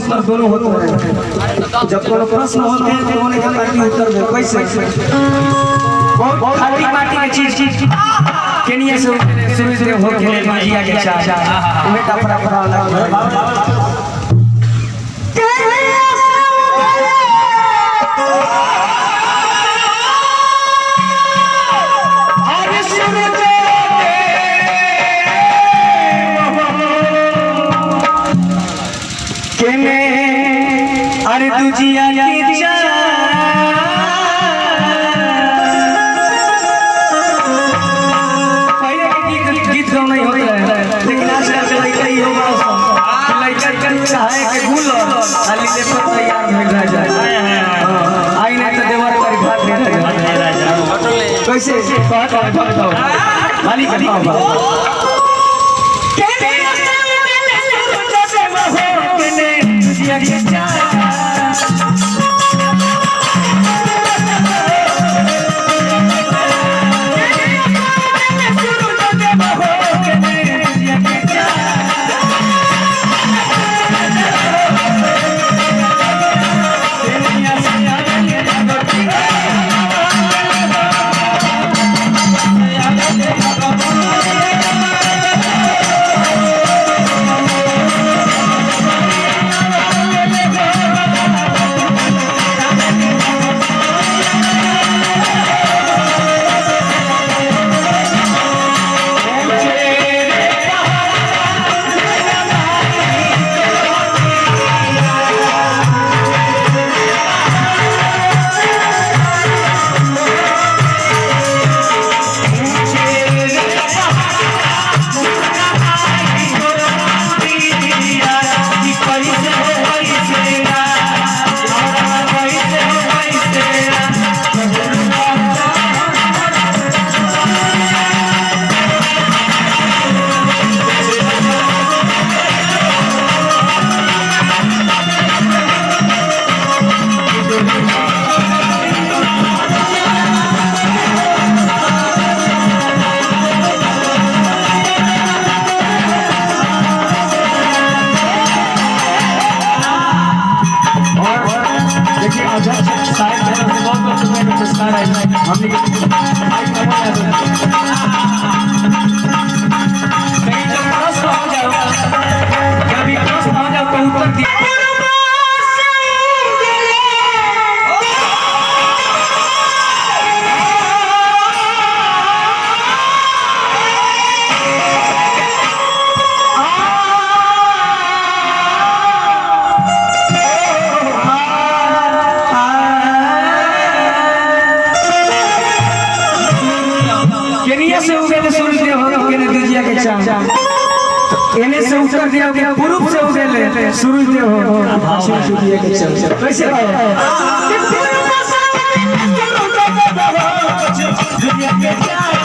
उत्तर दोनों होते हैं। जब कोनो प्रश्न होते हैं तो उन्हें पार्टी उत्तर दे कैसे बहुत खाली माटी के चीज केनिया से सूरज देव हो के दुजिया के चार उन्हें कपड़ा पड़ा लगा। अरे दुजिया के चार पहले के गीत गाना ही होता है, लेकिन आजकल के लड़का ही होगा लड़का के चाहे के भूल खाली ले पर तैयार मिल जाए। आई नहीं तो देवर पर भात दे कैसे कहत कहत मालिक के बाबा दुजिया के चार। एने से उत्तर दिया कि पूर्व से उगेले सूरज देव हो पश्चिम के चांद कैसे दुनिया के चांद।